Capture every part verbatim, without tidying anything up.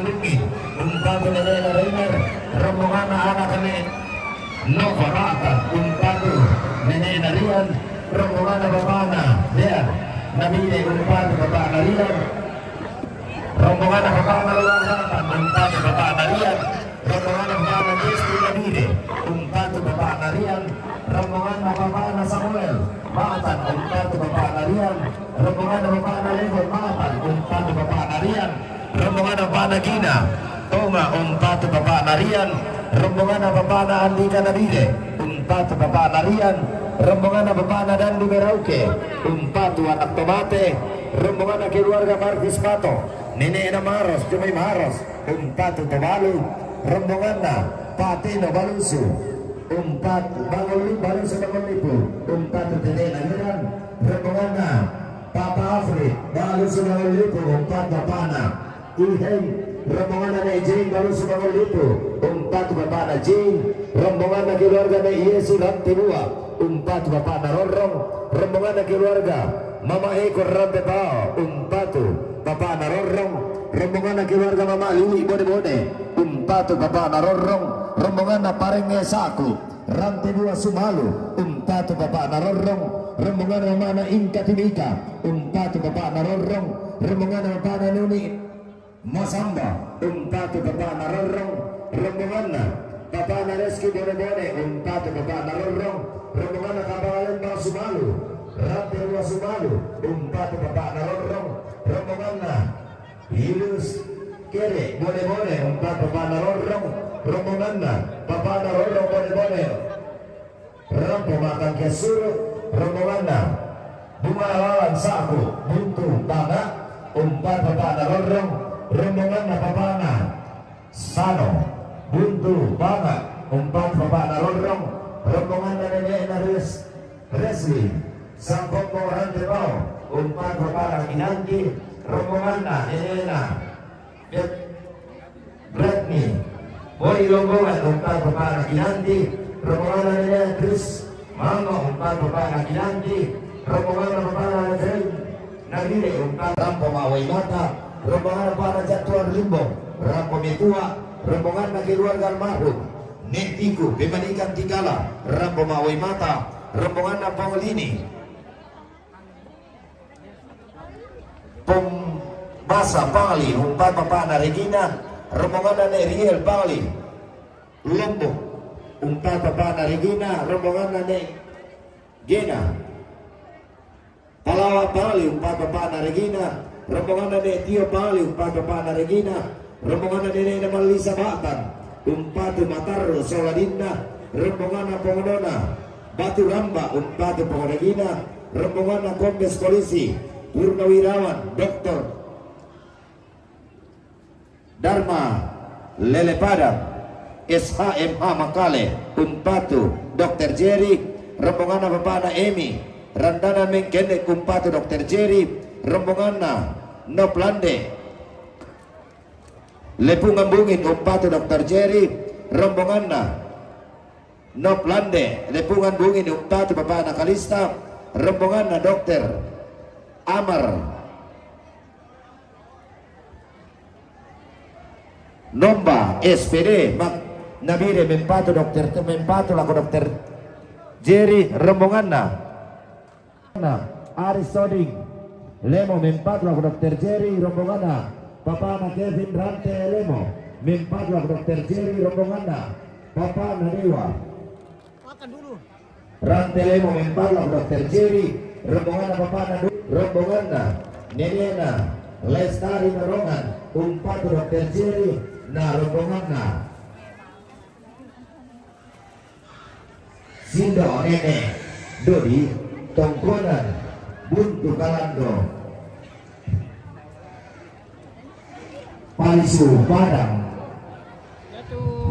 Umpatu nene'na Reiner, rombonganna anakna Nova Batan, umpatu nene'na Rian, rombonganna bapa'na Dean Nabide, umpatu bapa'na Rian, rombonganna bapa'na Lola Batan, umpatu bapa'na Rian, rombonganna bapa'na Desti Nabide, umpatu bapa'na Rian, rombonganna bapa'na Samuel Batan, umpatu bapa'na Rian, rombonganna bapa'na Levon Batan, umpatu bapa'na Rian, rombonganna bapa'na Gina Tonga, umpatu bapa'na Rian, rombonganna bapa'na Andika Nabide, umpatu bapa'na Rian, rombonganna bapa'na Dandi Merauke, umpatu anak to mate, rombonganna keluarga Markus Pato, nene'na Maros, Jumai Maros, umpatu to balu, rombonganna Patino Balusu, umpatu Bangol Li-, Balusu Bangol Lipu, umpatu tete'na Rian, rombonganna Papa Afri, Balusu Bangol Lipu, umpatu bapa'na Iheng, rombonganna Ne'e Jeng Balusu Bangol Lipu, umpatu bapa'na Jeng, rombonganna keluarga Ne'e Yesu Rantebua, umpatu bapa'na Rorrong, rombonganna keluarga Mama Eko Rantepao, umpatu bapa'na Rorrong, rombonganna keluarga Mama Lili Bone-bone, umpatu bapa'na Rorrong, rombonganna Pareng Saku, Rantebua Sumalu, umpatu bapa'na Rorrong, rombonganna Mamana Ingka Timika, umpatu bapa'na Rorrong, rombonganna bapa'na Nuni Masamba, umpatu bapa'na Rorrong, rombonganna bapa'na Reski Bone-bone, umpatu bapa'na Rorrong, rombonganna Kapala Lembang Sumalu, Rantebua Sumalu, umpatu bapa'na Rorrong, rombonganna Yunus Kere Bone-bone, umpatu bapa'na Rorrong, rombonganna bapa'na Rorrong Bone-bone, Rampo Matang Kiasuru, rombonganna Bunga Lalan Saku, Buntu Banga, umpatu bapa'na Rorrong, rombonganna bapa'na Sano, Buntu Banga, umpatu bapa'na Rorrong, rombonganna nene'na Res-, Resli, Sangkoppo Rantepao, umpatu bapa'na Kinanti, rombonganna nene'na Bretni, Boni Lombongan, umpatu bapa'na Kinanti, rombonganna nene'na Tris Mama, umpatu bapa'na Kinanti, rombonganna bapa'na Jen Nabire, umpatu Rampo Ma'wai Mata, rombonganna bapa'na Jatuan Limbong, Rampo Metua, rombonganna keluarga almarhum Ne'e Tiku, Pemanikan Tikala, Rampo Ma'wai Mata, rombonganna Paulini. Pom Basa Pali, umpatu bapa'na Regina, rombonganna Ne'e Riel Pali. Lombok, umpatu bapa'na Regina, rombonganna Ne'e Gena. Palawa Pali, umpatu bapa'na Regina, rombonganna Ne'e Tio Pali, umpatu bapa'na Regina, rombonganna nene'na Mallisa Batan, umpatu Matarru Soladinna, rombonganna Pongonona Batu Ramba, umpatu Pongoregina, rombonganna Kombes Polisi Purnawirawan Doktor Darma Lelepada, S H M A Makale, umpatu Dokter Jerry, rombonganna bapa'na Emi, Randana Mengkene, umpatu Dokter Jerry, rombonganna Noplande, Lepungan Bungin, umpatu Dokter Jerry, rombonganna Noplande, Lepungan Bungin, umpatu bapa'na Kalista, rombonganna Dokter Amar. Nomba S P D, Mak Nabire, mempatu Dokter, mempatu lako Dokter Jerry, rombonganna. Nah, Aris Soding Lemo, mempatu lako Dokter Jerry, rombonganna bapa'na Kevin Rante Lemo, mempatu lako Dokter Jerry, rombonganna bapa'na Dewa. Makan dulu. Rante Lemo, mempatu lako Dokter Jerry, rombonganna bapa'na Du-, rombonganna nene'na Lestari Norongan, umpatu Dokter Jerry, na rombonganna Sindo Nene Dodi, tongkonan Buntu Kalando. Palisu Padang.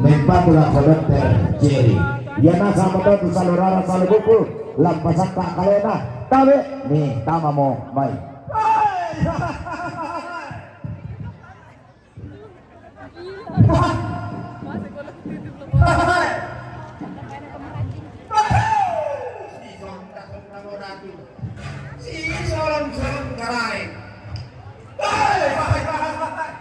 Mempatu lako Dokter Jerry. Iya nasa matotu salorara salobuku, lampasakka kalena. Tabe, nih, tama mo, baik. Si Solon, Solon Karaeng. Hai, hai, hai, hai, hai.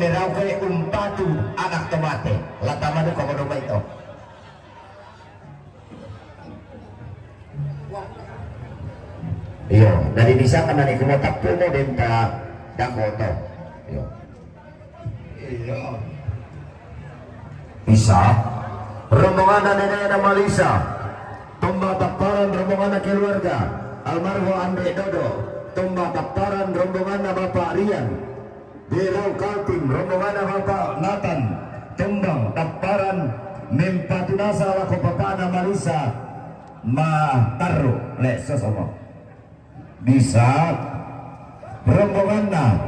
Rauke umpatu anak to mate. Lata manuka mo do mai to. Iyo, dari bisa ka mani kumo tappu mo denta dako to. Iyo. Iyo. Bisa. Rombongan nene na Malisa. Tomba taparan rombongan keluarga. Almarhum Ande Dodo. Tomba taparan rombongan Bapak Rian. Derau Kaltim, rombongan Bapak Nathan, Tumbang, Taparan, mempatu nasa lako papana Malisa, matarru, le, sosomo. Bisa, rombonganna,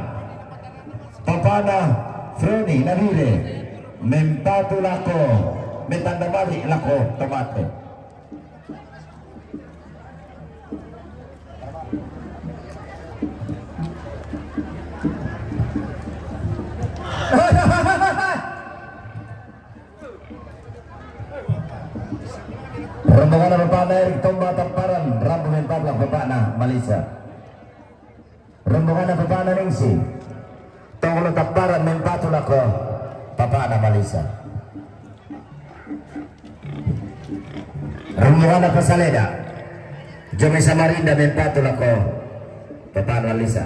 papana Froni, Nabire, mempatu lako, metanda balik lako, tomate. Rombongan bapakna Erik Tomba Tamparan, rambu mempatu lako bapakna Malisa. Rombongan bapakna Ningsi. Tonglo Tamparan mempatu lako bapakna Malisa. Rombongan Pasaleda. Jome Samarinda mempatu lako bapakna Malisa.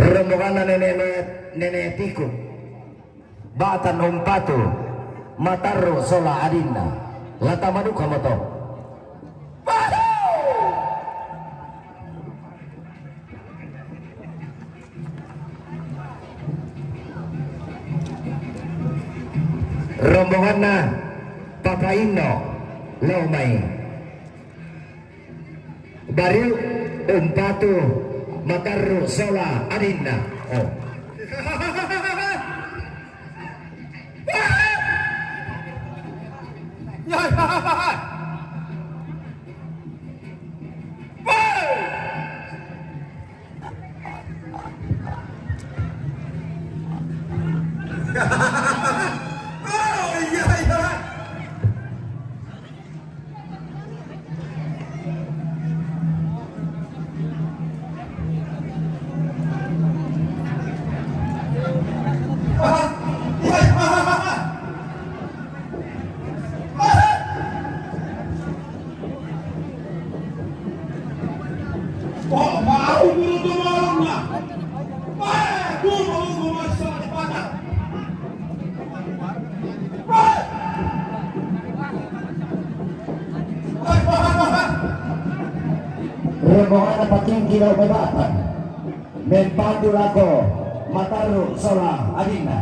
Rombongan nene, nene Tiku. Batan umpatu, matarru sola adinna. Lata manuka mo to. Rombonganna Papa Inno, lao mai. Bariu umpatu matarru sola adinna. Oh. Rombongan patinggi lao mai batan. Mempatu lako matarru sola adinna.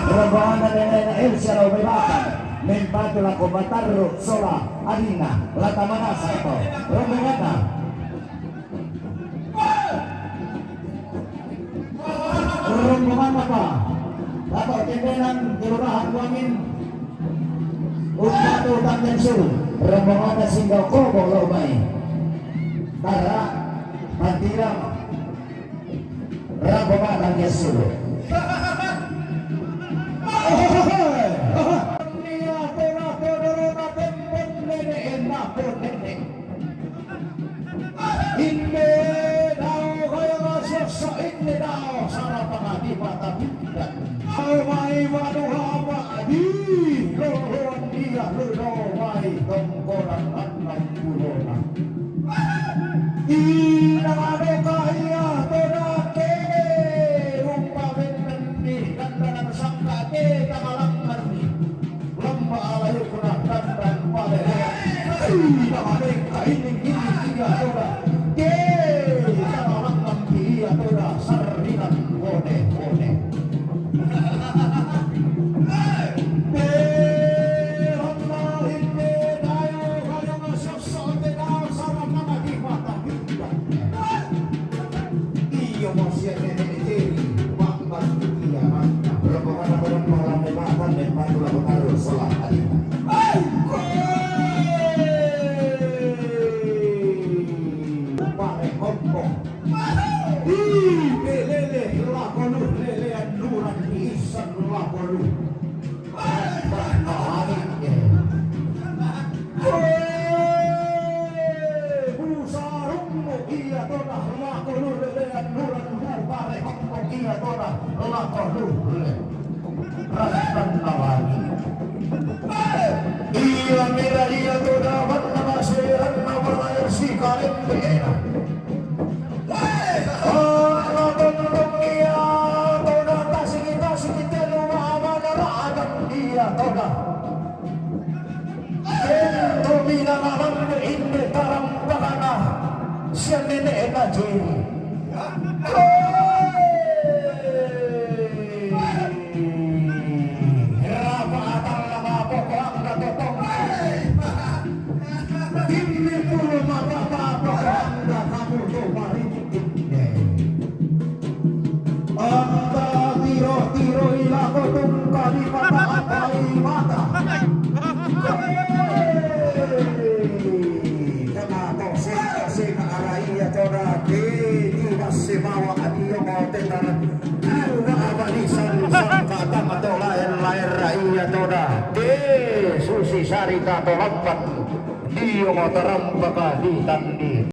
Rombongan nene na Elsa lao mai batan. Mempatu lako matarru sola adinna. Lata manasa to. Rombongan. Rombongan apa? Bapak Pimpinan Kelurahan Wangin. Umpatu Tanjung Sulu. Rombongan singgah kobo lao mai. Tara, pantilang. Rombongan Tanjung Sulu. Iya, tera, tera, tera, tempen, nene, enak, nene. Inde dao gaya sesa, inde dao sarapangati mata pindan. Dao mai manuha ma'di, loloan dia lolo mai tongkonan annang bulona. Ina ado kahia to dake, rupa bennenni dandanan sangka ke tangalanganni. Lamba alayukna dandan pale. Ina madengka ini ini iya toda. Ke, tangalangan iya toda sarrinan bone bone. Toda lako luhur. Ratan na lagi. Iya mira iya toda ban na masiran na balayar si karin bena. Ana tondong iya toda tasiki-tasiki telu mahamana radan iya toda. Ento minangalan inde tarampakana sian nenek na jeri. Rapa atang na mapokoang na totong. Timmi pulu mapapa pokoang na kamu tu maritik inde. Anta tiro-tiro ilako tungka di mata apai mata. Kenapa seka-seka araia toda di di masimawa adio mau tetar. Auna abalisan sangka tama to laen-laen raia toda. De susi sarita to lampat. Dio mau tarampaka di tandi.